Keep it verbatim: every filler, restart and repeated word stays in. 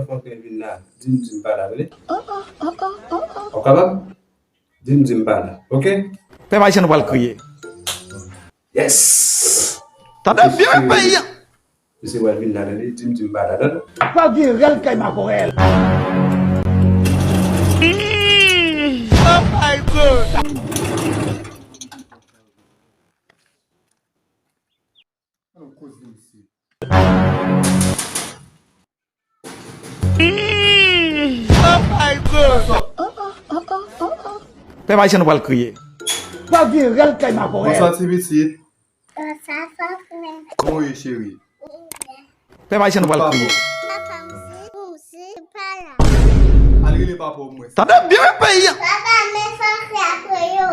Fòk mwen vin la. Di m, di m pa la, tande. W ap kapab? Di m, di m pa la, oke? Pèp ayisyen, nou pral kriye. Yes! Tande byen peyi a. Misye pral vin la, tande. Di m, di m pa la, tande. Pral gen rèl kay makorèl. Oh my God! An koze isit. Oh my God! Pèp ayisyen, nou pral kriye. Pral gen rèl kay makorèl. Bonswa, ti pitit. Bonswa, frè. Kòman w ye, cheri? Pèp ayisyen, nou pral kriye. Papa m si, m si, pa la. Al rele papa w mwen. Tande byen peyi a. Papa, men sa fè apre yo.